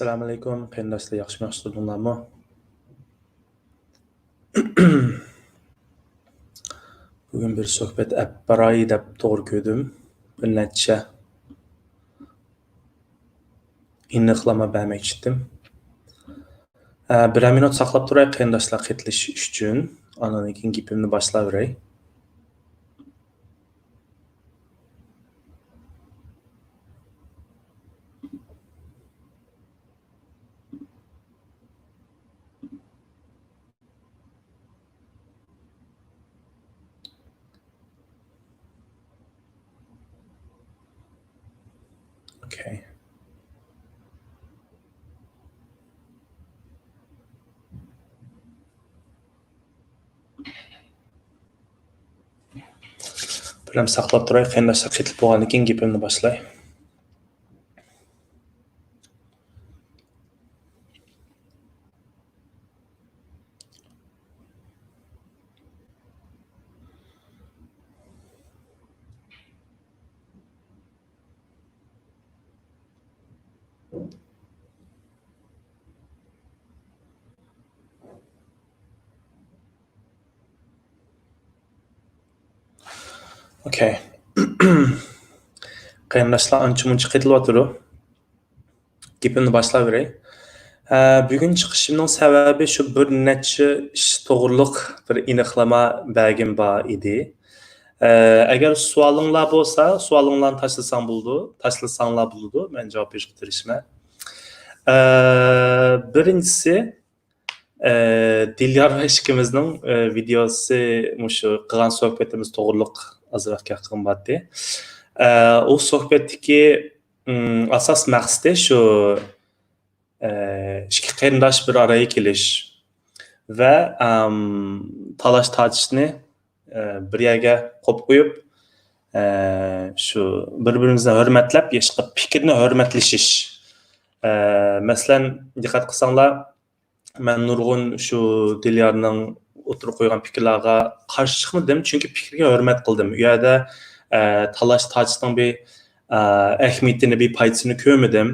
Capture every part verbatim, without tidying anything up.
ئەسسالامۇئەلەيكۇم، قېرىنداشلار، ياخشىمۇ، ياخشى تۇردۇڭلارمۇ؟ بۈگۈن بىر سۆھبەت ئەپ باراي دەپ توغرا كۆردۈم. بىر نەچچە ئېنىقلىما بەرمەكچىدىم. ئە، بىرەر مىنۇت ساقلاپ تۇراي، قېرىنداشلار قېتىلىشى ئۈچۈن. ئاندىن كېيىن گېپىمنى باشلاۋېرەي. Okay. بىرەم ساقلاپ تۇراي، قېرىنداشلار قېتىلىپ بولغاندىن كېيىن گېپىمنى باشلاي. Okay. قېرىنداشلار ئانچە-مۇنچە قېتىلىۋاتىدۇ. گېپىمنى باشلاۋېرەي. ئە، بۈگۈن چىقىشىمنىڭ سەۋەبى شۇ بىر نەچچە ئىش توغرۇلۇق بىر ئېنىقلىما بەرگۈم بار ئىدى. ئە، ئەگەر سوئالىڭلار بولسا، سوئالىڭلارنى تاشلىساڭ بولىدۇ، تاشلىساڭلار بولىدۇ، مەن جاۋاب بېرىشكە تىرىشىمەن. ئە، بىرىنچىسى، ئە، دىليار ۋە ئىككىمىزنىڭ، ئە، ۋىدېئوسى مۇشۇ قىلغان سۆھبىتىمىز توغرۇلۇق ئازراق گەپ قىلغۇم بارتتى. ئە، ئۇ سۆھبەتتىكى، ئىم، ئاساس مەقسىتى شۇ، ئە، ئىككى قېرىنداش بىر ئارىغا كېلىش ۋە، ئەم، تالاش-تارتىشنى، ئە، بىر يەرگە قويۇپ قويۇپ، ئە، شۇ بىر-بىرىمىزنى ھۆرمەتلەپ، ئىشقىلىپ پىكىرنى ھۆرمەتلىشىش. ئە، مەسىلەن، دىققەت قىلساڭلار، مەن نۇرغۇن شۇ دىليارنىڭ ئوتتۇرىغا قويغان پىكىرلەرگە قارشى چىقمىدىم، چۈنكى پىكىرگە ھۆرمەت قىلدىم. ئۇ يەردە، ئە، تالاش-تارتىشنىڭ بىر، ئە، ئەھمىيىتىنى، بىر پايدىسىنى كۆرمىدىم.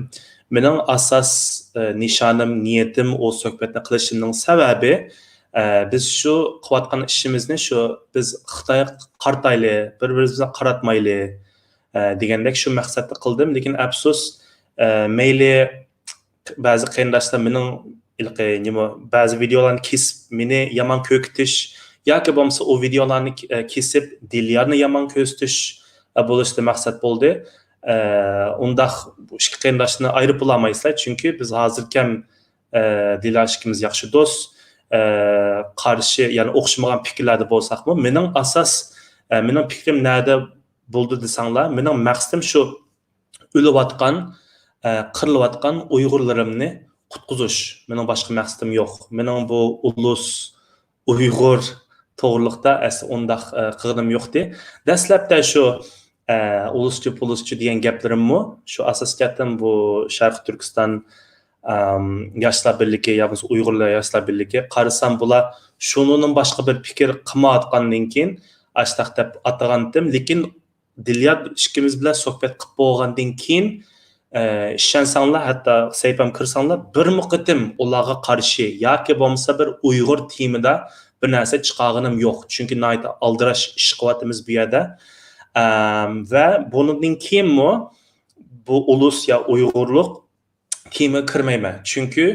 مېنىڭ ئاساس، ئە، نىشانىم، نىيىتىم، ئۇ سۆھبەتنى قىلىشىمنىڭ سەۋەبى، ئە، بىز شۇ قىلىۋاتقان ئىشىمىزنى شۇ بىز خىتايغا قارىتايلى، بىر-بىرىمىزگە قاراتمايلى، ئە، دېگەندەك شۇ مەقسەتتە قىلدىم. لېكىن ئەپسۇس، ئە، مەيلى بەزى قېرىنداشلار مېنىڭ ھېلىقى نېمە، بەزى ۋىدېئولارنى كېسىپ، مېنى يامان كۆرسىتىش ياكى بولمىسا ئۇ ۋىدېئولارنى، ئە، كېسىپ، دىليارنى يامان كۆرسىتىش، ئە، بولۇشتا مەقسەت بولدى. ئە، ئۇنداق بۇ ئىككى قېرىنداشنى ئايرىپ بولالمايسىلەر، چۈنكى بىز ھازىركەم، ئە، دىليار ئىككىمىز ياخشى دوست. ئە، قارشى، يەنى ئوخشىمىغان پىكىرلەردە بولساقمۇ، مېنىڭ ئاساس، ئە، مېنىڭ پىكرىم نەدە بولدى دېسەڭلار، مېنىڭ مەقسىتىم شۇ ئۆلۈۋاتقان، ئە، قىرىلىۋاتقان ئۇيغۇرلىرىمنى قۇتقۇزۇش. مېنىڭ باشقا مەقسىتىم يوق. مېنىڭ بۇ ئۇلۇس ئۇيغۇر توغرىلىقتا ئەسلى ئۇنداق، ئە، قىلغىنىم يوقتى. دەسلەپتە شۇ، ئە، ئۇلۇسچۇ، پۇلۇسچۇ دېگەن گەپلىرىممۇ شۇ ئاساس جەھەتتىن بۇ شەرقىي تۈركىستان، ئەم، ياشلار بىرلىكى يا بولمىسا ئۇيغۇرلار ياشلار بىرلىكى. قارىسام بۇلار شۇنىڭدىن باشقا بىر پىكىر قىلمايۋاتقاندىن كېيىن ئاشتاق دەپ ئاتىغانتىم. لېكىن دىليار ئىككىمىز بىلەن سۆھبەت قىلىپ بولغاندىن كېيىن، ئە، ئىشەنسەڭلار، ھەتتا سەھىپەمگە كىرسەڭلار، بىرمۇ قېتىم ئۇلارغا قارشى ياكى بولمىسا بىر ئۇيغۇر تېمىدا بىر نەرسە چىقارغىنىم يوق. چۈنكى ناھايىتى ئالدىراش ئىش قىلىۋاتىمىز بۇ يەردە. ئەم، ۋە بۇنىڭدىن كېيىنمۇ بۇ ئۇلۇس يا ئۇيغۇرلۇق تېمىغا كىرمەيمەن. چۈنكى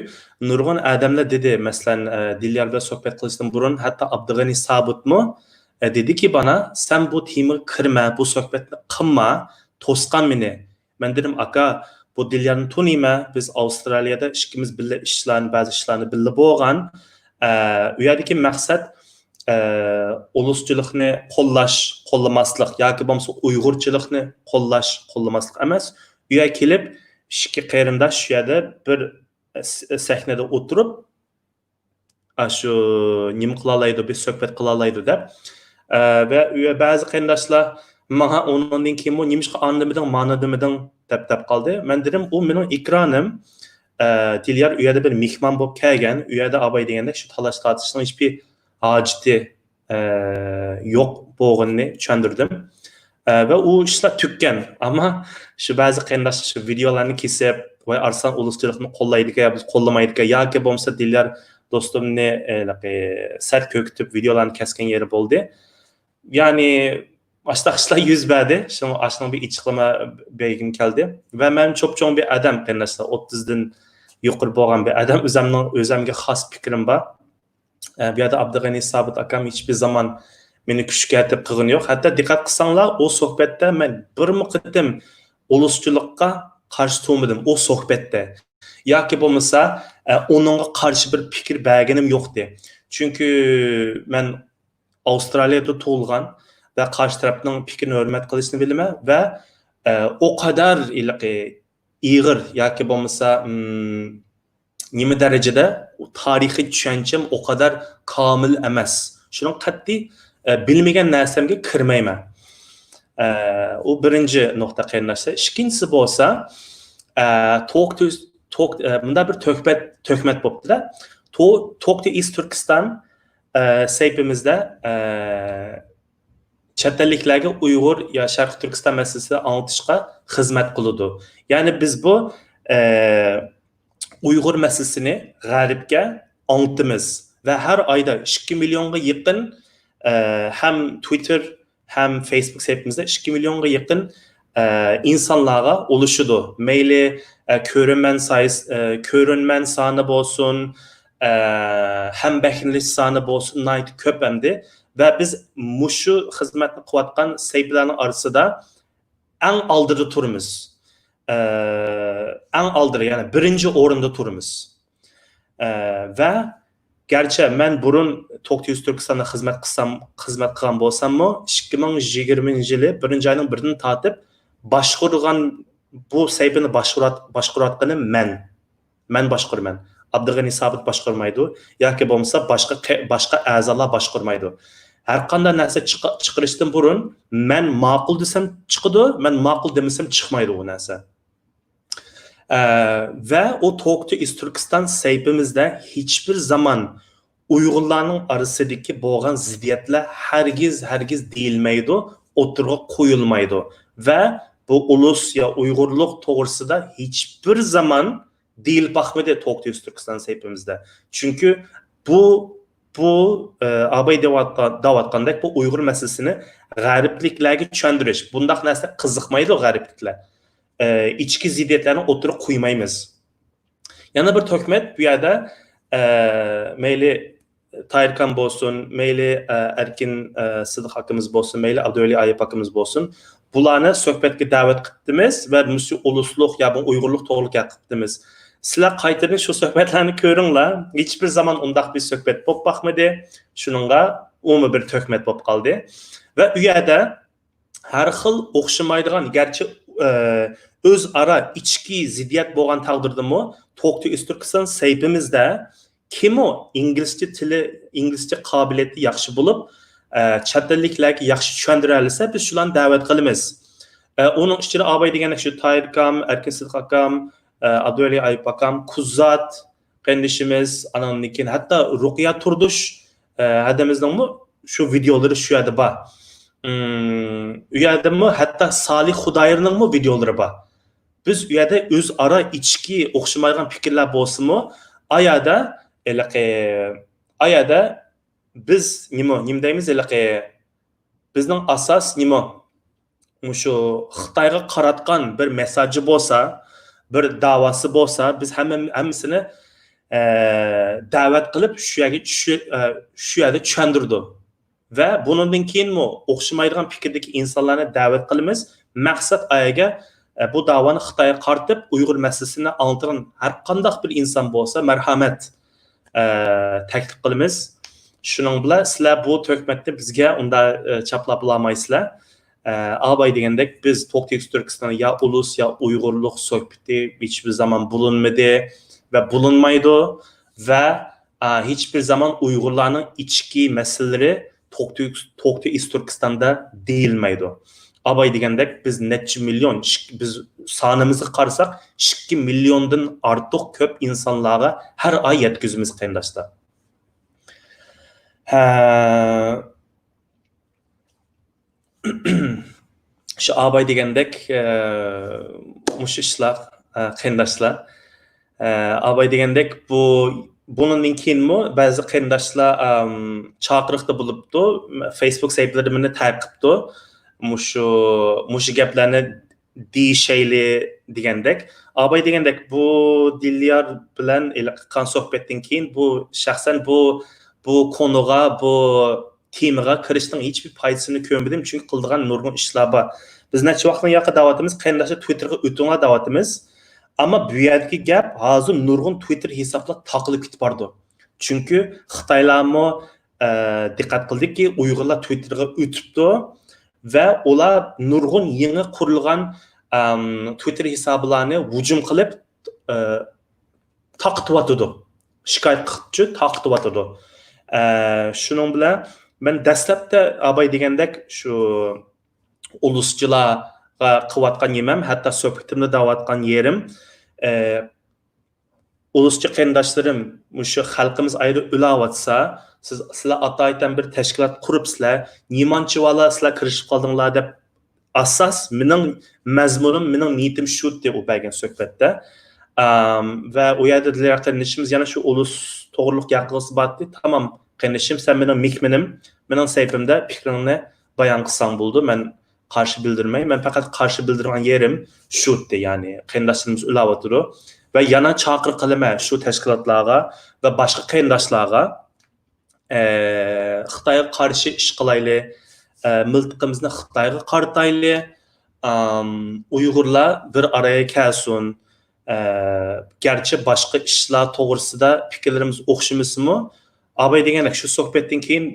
نۇرغۇن ئادەملەر دېدى، مەسىلەن، ئە، دىليار بىلەن سۆھبەت قىلىشتىن بۇرۇن ھەتتا ئابدۇغېنى سابىتمۇ، ئە، دېدىكى مانا، سەن بۇ تېمىغا كىرمە، بۇ سۆھبەتنى قىلما، توسقان مېنى. مەن دېدىم، ئاكا، بۇ دىليارنى تونۇيمەن، بىز ئاۋسترالىيەدە ئىككىمىز بىللە ئىشلارنى، بەزى ئىشلارنى بىللە بولغان. ئە، ئۇ يەردىكى مەقسەت، ئە، ئۇلۇسچىلىقنى قوللاش، قوللىماسلىق ياكى بولمىسا ئۇيغۇرچىلىقنى قوللاش، قوللىماسلىق ئەمەس. ئۇ يەرگە كېلىپ، ئىككى قېرىنداش شۇ يەردە بىر س-، سەھنىدە ئولتۇرۇپ، ئاشۇ نېمە قىلالايدۇ، بىر سۆھبەت قىلالايدۇ دەپ. ئە، ۋە ئۇ يەر بەزى قېرىنداشلار ماڭا ئۇنىڭدىن كېيىنمۇ نېمىشقا ئاندىمىدىڭ، مانىدىمىدىڭ دەپ، دەپ قالدى. مەن دېدىم، ئۇ مېنىڭ ئېكرانىم. ئە، دىليار ئۇ يەردە بىر مېھمان بولۇپ كەلگەن، ئۇ يەردە ئاباي دېگەندەك شۇ تالاش تارتىشنىڭ ھېچبىر ھاجىتى ئە، يوق بولغىنىنى چۈشەندۈردۈم. ئە، ۋە ئۇ ئىشلار تۈگىگەن. ئەمما شۇ بەزى قېرىنداشلار شۇ ۋىدېئولارنى كېسىپ، ۋاي ئارسلان ئۇلۇسچىلىقنى قوللايدىكەن يا بىز قوللىمايدىكەن ياكى بولمىسا دىليار دوستۇمنى سەت كۆكۈتۈپ ۋىدېئولارنى كەسكەن يېرى بولدى. يەنى ئاشتاق ئىشلار يۈز بەردى. شۇڭا ئاشۇنىڭ بىر ئېچىقلىما بەرگۈم كەلدى. ۋە مەن چوپچوڭ بىر ئادەم قېرىنداشلار، ئوتتۇزدىن يۇقىرى بولغان بىر ئادەم. ئۆزۈمنىڭ، ئۆزۈمگە خاس پىكرىم بار. ئە، بۇ يەردە ئابدۇغېنى سابىت ئاكام ھېچبىر زامان مېنى كۈچكە ئېتىپ قىلغىنى يوق. ھەتتا دىققەت قىلساڭلار، ئۇ سۆھبەتتە مەن بىرمۇ قېتىم ئۇلۇسچىلىققا قارشى تۇرمىدىم، ئۇ سۆھبەتتە. ياكى بولمىسا، ئە، ئۇنىڭغا قارشى بىر پىكىر بەرگىنىم يوقتى. چۈنكى مەن ئاۋسترالىيەدە تۇغۇلغان ۋە قارشى تەرەپنىڭ پىكرىنى ھۆرمەت قىلىشنى بىلىمەن ۋە، ئە، ئۇ قەدەر ھېلىقى ئېغىر ياكى بولمىسا، ئىم، نېمە دەرىجىدە تارىخىي چۈشەنچەم ئۇ قەدەر كامىل ئەمەس. شۇنىڭ قەتئىي، ئە، بىلمىگەن نەرسەمگە كىرمەيمەن. ئە، ئۇ بىرىنچى نۇقتا، قېرىنداشلار. ئىككىنچىسى بولسا، ئە، توك تو-، توك، ئە، مۇنداق بىر تۆھمەت، تۆھمەت بوپتۇ-دە. تو-، توك تو ئىست تۈركىستان، ئە، سەھىپىمىزدە، ئە، چەت ئەللىكلەرگە ئۇيغۇر يا شەرقىي تۈركىستان مەسىلىسىنى ئاڭلىتىشقا خىزمەت قىلىدۇ. يەنى بىز بۇ، ئە، ئۇيغۇر مەسىلىسىنى غەربكە ئاڭلىتىمىز ۋە ھەر ئايدا ئىككى مىليونغا يېقىن، ئە، ھەم تۋىتتېر ھەم فېيسبۇك سەھىپىمىزدە ئىككى مىليونغا يېقىن، ئە، ئىنسانلارغا ئۇلىشىدۇ. مەيلى، ئە، كۆرۈرمەن سايز-، ئە، كۆرۈرمەن سانى بولسۇن، ئە، ھەمبەھىرلىنىش سانى بولسۇن، ناھايىتى كۆپ ئەمدى. ۋە بىز مۇشۇ خىزمەتنى قىلىۋاتقان سەھىپىلەرنىڭ ئارىسىدا ئەڭ ئالدىدا تۇرىمىز. ئە، ئەڭ ئالدىدا، يەنى بىرىنچى ئورۇندا تۇرىمىز. ئە، ۋە گەرچە مەن بۇرۇن توك تو ئىست تۈركىستاندا خىزمەت قىلسام، خىزمەت قىلغان بولساممۇ، ئىككى مىڭ يىگىرمىنچى يىلى بىرىنچى ئاينىڭ بىرىدىن تارتىپ باشقۇرغان، بۇ سەھىپىنى باشقۇرۇۋات-، باشقۇرۇۋاتقىنىم مەن. مەن باشقۇرىمەن. ئابدۇغېنى سابىت باشقۇرمايدۇ ياكى بولمىسا باشقا قە-، باشقا ئەزالار باشقۇرمايدۇ. ھەر قانداق نەرسە چىقا-، چىقىرىشتىن بۇرۇن مەن ماقۇل دېسەم چىقىدۇ، مەن ماقۇل دېمىسەم چىقمايدۇ ئۇ نەرسە. ئە، ۋە ئۇ توك تو ئىست تۈركىستان سەھىپىمىزدە ھېچبىر زامان ئۇيغۇرلارنىڭ ئارىسىدىكى بولغان زىددىيەتلەر ھەرگىز، ھەرگىز دېيىلمەيدۇ، ئوتتۇرىغا قويۇلمايدۇ. ۋە بۇ ئۇلۇس يا ئۇيغۇرلۇق توغرىسىدا ھېچبىر زامان دېيىلىپ باقمىدى توك تو ئىست تۈركىستان سەھىپىمىزدە. چۈنكى بۇ، بۇ، ئە، ئاباي دەۋاتقا-، دەۋاتقاندەك بۇ ئۇيغۇر مەسىلىسىنى غەربلىكلەرگە چۈشەندۈرۈش، بۇنداق نەرسە قىزىقمايدۇ غەربلىكلەر. ئە، ئىچكى زىددىيەتلەرنى ئوتتۇرىغا قويمايمىز. يەنە بىر تۆھمەت بۇ يەردە، ئە، مەيلى تاھىركان بولسۇن، مەيلى، ئە، ئەركىن، ئە، سىدىق ئاكىمىز بولسۇن، مەيلى ئابدۇۋەلى ئايۇپ ئاكىمىز بولسۇن، بۇلارنى سۆھبەتكە دەۋەت قىپتىمىز ۋە مۇشۇ ئۇلۇسلۇق يا بۇ ئۇيغۇرلۇق توغرىلىق گەپ قىپتىمىز. سىلەر قايتىدىن شۇ سۆھبەتلەرنى كۆرۈڭلار. ھېچبىر زامان ئۇنداق بىر سۆھبەت بولۇپ باقمىدى. شۇنىڭغا ئۇمۇ بىر تۆھمەت بولۇپ قالدى. ۋە ئۇ يەردە ھەر خىل ئوخشىمايدىغان، گەرچە، ئە، ئۆزئارا ئىچكى زىددىيەت بولغان تەقدىردىمۇ، توك تو ئىست تۈركىستان سەھىپىمىزدە كىمۇ ئىنگلىزچە تىلى، ئىنگلىزچە قابىلىيىتى ياخشى بولۇپ، ئە، چەت ئەللىكلەرگە ياخشى چۈشەندۈرەلىسە، بىز شۇلارنى دەۋەت قىلىمىز. ئە، ئۇنىڭ ئىچىدە ئاباي دېگەندەك شۇ تاھىر ئاكام، ئەركىن سىدىق ئاكام، ئە، ئابدۇۋەلى ئايۇپ ئاكام، كۇزات قېرىندىشىمىز، ئانىڭدىن كېيىن ھەتتا رۇقىيە تۇردۇش، ئە، ھەدەمىزنىڭمۇ شۇ ۋىدېئولىرى شۇ يەردە بار. ئىم، ئۇ يەردىمۇ ھەتتا سالىھ خۇدايىرنىڭمۇ ۋىدېئولىرى بار. بىز ئۇ يەردە ئۆزئارا ئىچكى ئوخشىمايدىغان پىكىرلەر بولسىمۇ، ئايادا ھېلىقى، ئايادا بىز نېمە، نېمە دەيمىز، ھېلىقى بىزنىڭ ئاساس نېمە؟ مۇشۇ خىتايغا قاراتقان بىر مېسساجى بولسا، بىر داۋاسى بولسا، بىز ھەممە، ھەممىسىنى، ئە، دەۋەت قىلىپ شۇ يەرگە، شۇ، ئە، شۇ يەردە چۈشەندۈرىدۇ. ۋە بۇنىڭدىن كېيىنمۇ ئوخشىمايدىغان پىكىردىكى ئىنسانلارنى دەۋەت قىلىمىز. مەقسەت ئايەگە، ئە، بۇ داۋانى خىتايغا قارىتىپ، ئۇيغۇر مەسىلىسىنى ئاڭلىتىدىغان ھەر قانداق بىر ئىنسان بولسا، مەرھەمەت، ئە، تەكلىپ قىلىمىز. شۇنىڭ بىلەن سىلەر بۇ تۆھمەتنى بىزگە ئۇنداق، ئە، چاپلاپ بولالمايسىلەر. ئە، ئاباي دېگەندەك، بىز توك تو ئىست تۈركىستاندا يا ئۇلۇس، يا ئۇيغۇرلۇق سۆھبىتى ھېچبىر زامان بولۇنمىدى ۋە بولۇنمايدۇ. ۋە ئا، ھېچبىر زامان ئۇيغۇرلارنىڭ ئىچكى مەسىلىلىرى توك تو، توك تو ئىست تۈركىستاندا دېيىلمەيدۇ. ئاباي دېگەندەك، بىز نەچچە مىليون، ئىك-، بىز سانىمىزغا قارىساق، ئىككى مىليوندىن ئارتۇق كۆپ ئىنسانلارغا ھەر ئاي يەتكۈزىمىز، قېرىنداشلار. ھە، شۇ ئاباي دېگەندەك، ئە، مۇشۇ ئىشلار ئە، قېرىنداشلار. ئە، ئاباي دېگەندەك، بۇ، بۇنىڭدىن كېيىنمۇ بەزى قېرىنداشلار، ئەم، چاقىرىقتا بولۇپتۇ، فېيسبۇك سەھىپىلىرىدە مېنى تەرىپ قىپتۇ. مۇشۇ، مۇشۇ گەپلەرنى دېيىشەيلى دېگەندەك. ئاباي دېگەندەك، بۇ دىليار بىلەن ئېلىققان سۆھبەتتىن كېيىن، بۇ شەخسەن بۇ، بۇ كونىغا، بۇ تېمىغا كىرىشنىڭ ھېچبىر پايدىسىنى كۆرمىدىم، چۈنكى قىلىدىغان نۇرغۇن ئىشلار بار. بىز نەچچە ۋاقىتتىن ياقى دەۋاتىمىز، قېرىنداشلار، تۋىتتېرغا ئۆتۈڭلار دەۋاتىمىز. ئەمما بۇ يەردىكى گەپ، ھازىر نۇرغۇن تۋىتتېر ھېسابلار تاقىلىپ كېتىپ بارىدۇ. چۈنكى خىتايلارمۇ، ئە، دىققەت قىلدىكى، ئۇيغۇرلار تۋىتتېرغا ئۆتۈپتۇ ۋە ئۇلار نۇرغۇن يېڭى قۇرۇلغان، ئەم، تۋىتتېر ھېسابلارنى ھۇجۇم قىلىپ، ئە، تاقىتىۋاتىدۇ. شىكايەت قىلىپچۇ، تاقىتىۋاتىدۇ. ئە، شۇنىڭ بىلەن مەن دەسلەپتە ئاباي دېگەندەك شۇ ئۇلۇسچىلارغا قىلىۋاتقان نېمەم، ھەتتا سۆھبىتىمدە دەۋاتقان يېرىم، ئە، ئۇلۇسچى قېرىنداشلىرىم، مۇشۇ خەلقىمىز ئايرى ئۆلەۋاتسا، سىز، سىلەر ئاتايىتەن بىر تەشكىلات قۇرۇپسىلەر، نېمانچىۋالا سىلەر كىرىشىپ قالدىڭلار دەپ ئاساس مېنىڭ مەزمۇنۇم، مېنىڭ نىيىتىم شۇ ئىدى ئۇ بەرگەن سۆھبەتتە. ئەم، ۋە ئۇ يەردە دىليار قېرىندىشىمىز يەنە شۇ ئۇلۇس توغرۇلۇق گەپ قىلغۇسى بارتتى. تامام، قېرىندىشىم، سەن مېنىڭ مېھمىنىم، مېنىڭ سەھىپەمدە پىكرىڭنى بايان قىلساڭ بولىدۇ، مەن قارشى بىلدۈرمەي. مەن پەقەت قارشى بىلدۈرگەن يېرىم شۇ ئىدى، يەنى قېرىنداشلىرىمىز ئۆلەۋاتىدۇ. ۋە يەنە چاقىرىق قىلىمەن شۇ تەشكىلاتلارغا ۋە باشقا قېرىنداشلارغا، ئە، خىتايغا قارشى ئىش قىلايلى، ئە، مىلتىقىمىزنى خىتايغا قارىتايلى، ئام، ئۇيغۇرلار بىر ئارىيە كەلسۇن. ئە، گەرچە باشقا ئىشلار توغرىسىدا پىكىرلىرىمىز ئوخشىمىسىمۇ، ئاباي دېگەندەك شۇ سۆھبەتتىن كېيىن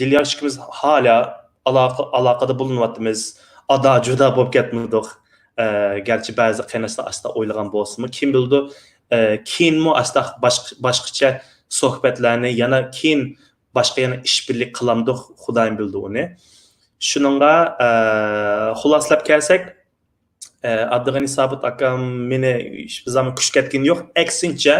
دىليار ئىككىمىز ھالا ئالاقە، ئالاقىدە بولۇنۇۋاتىمىز. ئادا جۇدا بولۇپ كەتمىدۇق. ئە، گەرچە بەزى قېرىنداشلار ئاستا ئويلىغان بولسىمۇ، كىم بىلىدۇ، ئە، كېيىنمۇ ئاستا باشقا، باشقىچە سۆھبەتلەرنى، يەنە كېيىن باشقا يەنە ئىش بىرلىك قىلامدۇق، خۇدايىم بىلىدۇ ئۇنى. شۇنىڭغا، ئە، خۇلاسىلەپ كەلسەك، ئە، ئابدۇغېنى سابىت ئاكام مېنى ھېچبىر زامان كۈچەتكىنى يوق. ئەكسىنچە،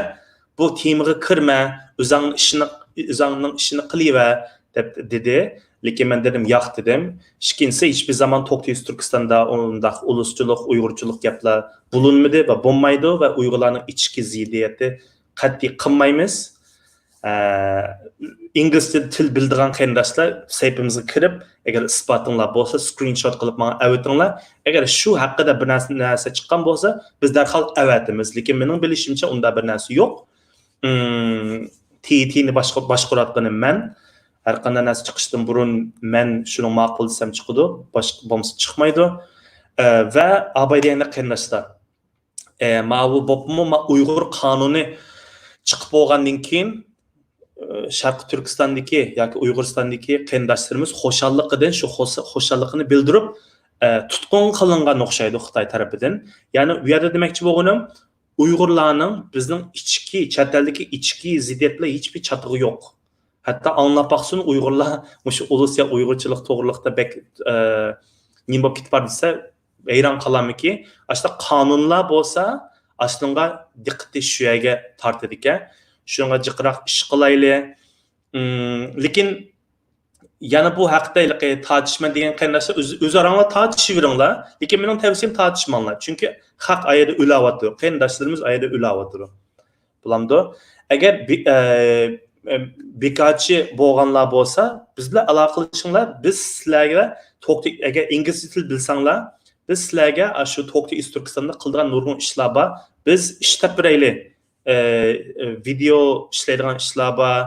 بۇ تېمىغا كىرمە، ئۆزۈڭنىڭ ئىشىنى، ئۆزۈڭنىڭ ئىشىنى قىلىۋەر، دەپ دېدى. لېكىن مەن دېدىم، ياق دېدىم. ئىككىنچىسى، ھېچبىر زامان توك تىۋى تۈركىستاندا ئۇنداق ئۇلۇسچىلىق، ئۇيغۇرچىلىق گەپلەر بولۇنمىدى ۋە بولمايدۇ ۋە ئۇيغۇرلارنىڭ ئىچكى زىددىيىتى قەتئىي قىلمايمىز. ئە، ئىنگلىزچە تىل بىلىدىغان قېرىنداشلار سەھىپىمىزگە كىرىپ، ئەگەر ئىسپاتىڭلار بولسا، سكرىنشوت قىلىپ ماڭا ئەۋېتىڭلار. ئەگەر شۇ ھەققىدە بىر نەرسە، نەرسە چىققان بولسا، بىز دەرھال ئەۋەتىمىز. لېكىن مېنىڭ بىلىشىمچە، ئۇنداق بىر نەرسە يوق. ئىم، تىۋىتتېرنى باشقۇ-، باشقۇرۇۋاتقىنى مەن. ھەر قانداق نەرسە چىقىشتىن بۇرۇن مەن شۇنى ماقۇل دېسەم چىقىدۇ، باشقا بولمىسا چىقمايدۇ. ئە، ۋە ئاباي دېگەندەك قېرىنداشلار، ئە، ماۋۇ بوپمۇ، ما-، ئۇيغۇر قانۇنى چىقىپ بولغاندىن كېيىن، ئە، شەرقىي تۈركىستاندىكى ياكى ئۇيغۇرىستاندىكى قېرىنداشلىرىمىز خۇشاللىقىدىن، شۇ خۇش-، خۇشاللىقىنى بىلدۈرۈپ، ئە، تۇتقۇن قىلىنغان ئوخشايدۇ خىتاي تەرىپىدىن. يەنى ئۇ يەردە دېمەكچى بولغىنىم، ئۇيغۇرلارنىڭ بىزنىڭ ئىچكى، چەت ئەلدىكى ئىچكى زىددىيەتلەر ھېچبىر چاتىقى يوق. ھەتتا ئاڭلاپ باقسۇن، ئۇيغۇرلار مۇشۇ ئۇلۇس يا ئۇيغۇرچىلىق توغرىلىقتا بەك، ئە، نېمە بولۇپ كېتىپ بار دېسە، ھەيران قالامىكى، ئاشۇنداق قانۇنلار بولسا، ئاشۇنىڭغا دىققىتى شۇ يەرگە تارتىدىكەن. شۇنىڭغا جىقراق ئىش قىلايلى. ئىم، لېكىن يەنە بۇ ھەقتە ھېلىقى تارتىشىمەن دېگەن قېرىنداشلار ئۆز-، ئۆزئاراڭلار تارتىشىۋېرىڭلار. لېكىن مېنىڭ تەۋسىيەم تارتىشماڭلار. چۈنكى خەق ئايرى ئۆلەۋاتىدۇ، قېرىنداشلىرىمىز ئايرى ئۆلەۋاتىدۇ. بولامدۇ؟ ئەگەر بى-، ئە، ئە، بىكارچى بولغانلار بولسا، بىز بىلەن ئالاقىلىشىڭلار. بىز سىلەرگە توك تى-، ئەگەر ئىنگلىزچە تىل بىلسەڭلار، بىز سىلەرگە ئاشۇ توك تى ئىست تۈركىستاندا قىلىدىغان نۇرغۇن ئىشلار بار. بىز ئىش تېپىپ بېرەيلى. ئە، ئە، ۋىدېئو ئىشلەيدىغان ئىشلار بار،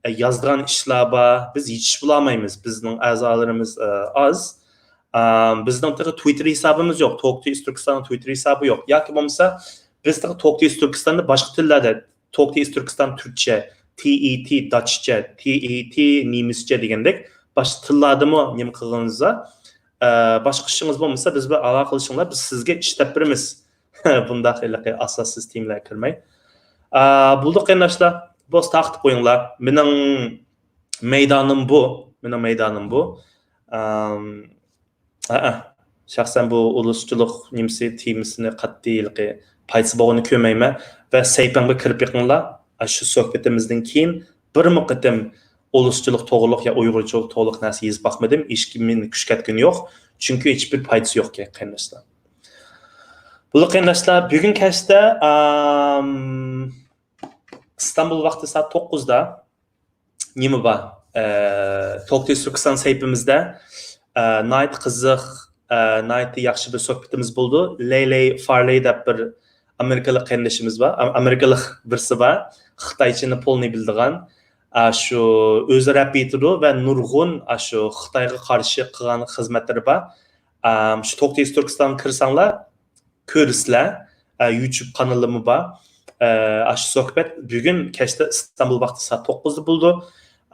ئە، يازىدىغان ئىشلار بار. بىز يېتىشىپ بولالمايمىز. بىزنىڭ ئەزالىرىمىز، ئە، ئاز. ئە، بىزنىڭ تېخى تۋىتتېر ھېسابىمىز يوق. توك تى ئىست تۈركىستاننىڭ تۋىتتېر ھېسابى يوق. ياكى بولمىسا، بىز تېخى توك تى ئىست تۈركىستاندا باشقا تىللاردا، توك تى ئىست تۈركىستان تۈركچە، تى ئى تى داتچە، تى ئى تى نېمىسچە دېگەندەك باشقا تىللاردىمۇ نېمە قىلغىنىڭىزدا، ئە، باشقا ئىشىڭىز بولمىسا، بىز بىلەن ئالاقىلىشىڭلار، بىز سىزگە ئىش تېپىپ بېرىمىز. بۇنداق ھېلىقى ئاساسسىز تېمىلارغا كىرمەي. ئا، بولدى قېرىنداشلار، بولسا تارقىتىپ قويۇڭلار. مېنىڭ مەيدانىم بۇ، مېنىڭ مەيدانىم بۇ. ئام، ھەئە، شەخسەن بۇ ئۇلۇسچىلىق نېمىسى، تېمىسىنى قەتئىي ھېلىقى پايدىسى بولغىنىنى كۆرمەيمەن. ۋە سەھىپەمگە كىرىپ بېقىڭلار. ئاشۇ سۆھبىتىمىزدىن كېيىن بىرمۇ قېتىم ئۇلۇسچىلىق توغرۇلۇق يا ئۇيغۇرچىلىق توغرۇلۇق نەرسە يېزىپ باقمىدىم. ھېچكىم مېنى كۈچكەتكىنى يوق. چۈنكى ھېچبىر پايدىسى يوقكەن، قېرىنداشلار. بولدى قېرىنداشلار، بۈگۈن كەچتە، ئام، ئىستانبۇل ۋاقتى سائەت توققۇزدا نېمە بار؟ ئە، توك تېز تۈركىستان سەھىپىمىزدە، ئە، ناھايىتى قىزىق، ئە، ناھايىتى ياخشى بىر سۆھبىتىمىز بولدى. لەيلەي فارلەي دەپ بىر ئامېرىكىلىق قېرىندىشىمىز بار. ئام-، ئامېرىكىلىق بىرسى بار. خىتايچىنى پولنى بىلىدىغان. ئە، شۇ ئۆزى رەپ ئېيتىدۇ ۋە نۇرغۇن، ئە، شۇ خىتايغا قارشى قىلغان خىزمەتلىرى بار. ئام، شۇ توك تېز تۈركىستانغا كىرسەڭلار، كۆرىسىلەر. ئە، يۇتيۇب قانىلىمۇ بار. ئە، ئاشۇ سۆھبەت بۈگۈن كەچتە ئىستانبۇل ۋاقتى سائەت توققۇزدا بولىدۇ.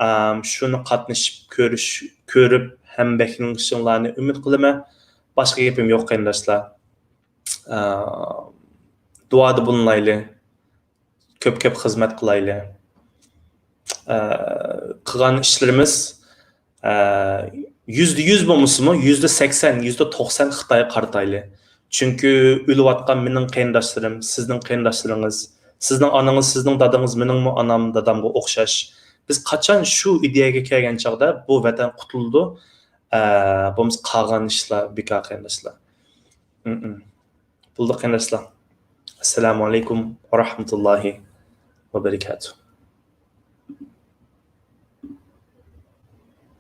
ئام، شۇنى قاتنىشىپ كۆرۈش، كۆرۈپ ھەم بەكرىلىشىڭلارنى ئۈمىد قىلىمەن. باشقا گېپىم يوق، قېرىنداشلار. ئە، دۇئادا بولۇنايلى. كۆپ-كۆپ خىزمەت قىلايلى. ئە، قىلغان ئىشلىرىمىز، ئە، يۈزدە يۈز بولمىسىمۇ، يۈزدە سەكسەن، يۈزدە توقسان خىتايغا قارىتايلى. چۈنكى ئۆلۈۋاتقان مېنىڭ قېرىنداشلىرىم، سىزنىڭ قېرىنداشلىرىڭىز، سىزنىڭ ئانىڭىز، سىزنىڭ دادىڭىز، مېنىڭمۇ ئانام، دادامغا ئوخشاش. بىز قاچان شۇ ئىدىيەگە كەلگەن چاغدا بۇ ۋەتەن قۇتۇلىدۇ، ئە، بولمىسا قالغان ئىشلار بىكار، قېرىنداشلار. م-م. بولدى، قېرىنداشلار. ئەسسالامۇ ئەلەيكۇم ۋە رەھمەتۇللاھى ۋە بەرىكاتۇھ.